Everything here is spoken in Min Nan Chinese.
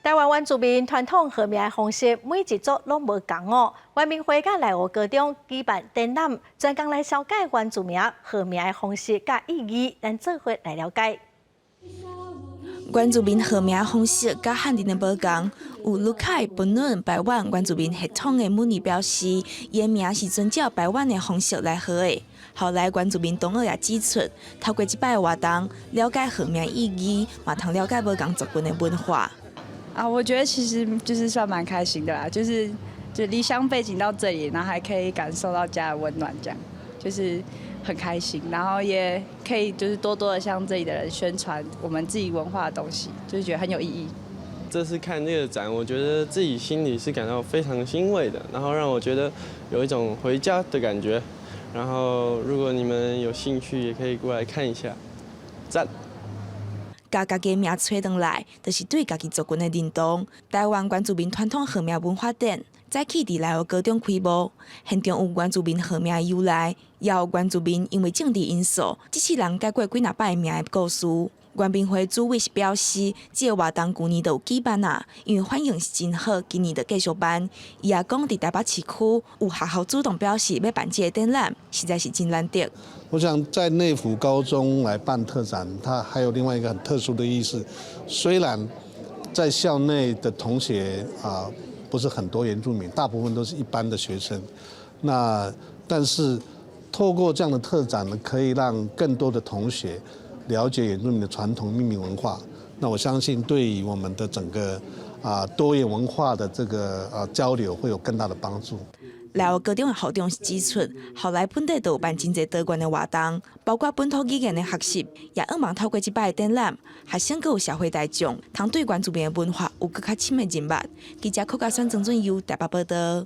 台灣原住民傳統號名的方式，每一族攏無仝哦。原民會佮內湖高中舉辦展覽，專工來紹介原住民號名的方式佮意義，咱做伙來了解。原住民號名方式佮漢人的無仝，有魯凱、布倫、排灣原住民血統的母女表示，伊的名是遵照排灣的方式來號的。後來原住民同學也指出，透過這擺活動，了解號名意義，嘛通了解無仝族群的文化。啊，我覺得其實就是算蠻開心的啦，就是就離鄉背井到這裡，然後還可以感受到家的溫暖，這樣就是很開心，然後也可以就是多多的向這裡的人宣傳我們自己文化的東西，就是覺得很有意義。這次看這個展，我覺得自己心裡是感到非常欣慰的，然後讓我覺得有一種回家的感覺。然後如果你們有興趣，也可以過來看一下，讚。共家己名揣轉來，就是對家己族群的認同。台灣原住民傳統號名文化展早起佇內湖高中開幕，現場有原住民號名的由來，也有原住民因為政治因素，這世人改過幾若擺名的故事。原民會主委是表示，這個活動舊年就有舉辦啊，因為反應是真好，今年就繼續辦。伊也講，佇台北市區有學校主動表示欲辦這個展覽，實在是真難得。我想在內湖高中來辦特展，它還有另外一個很特殊的意思。雖然在校內的同學啊，不是很多原住民，大部分都是一般的學生。那但是透過這樣的特展呢，可以讓更多的同學了解原住民的傳統命名文化。那我相信對於我們的整個多元文化的這個交流會有更大的幫助。內湖高中的校長是指出，後來本地都有辦真濟多元的活動，包括本土語言的學習，也向望透過這擺的展覽，學生閣有社會大眾，通對原住民的文化有閣較深的認識。記者柯家選、曾俊佑台北報道。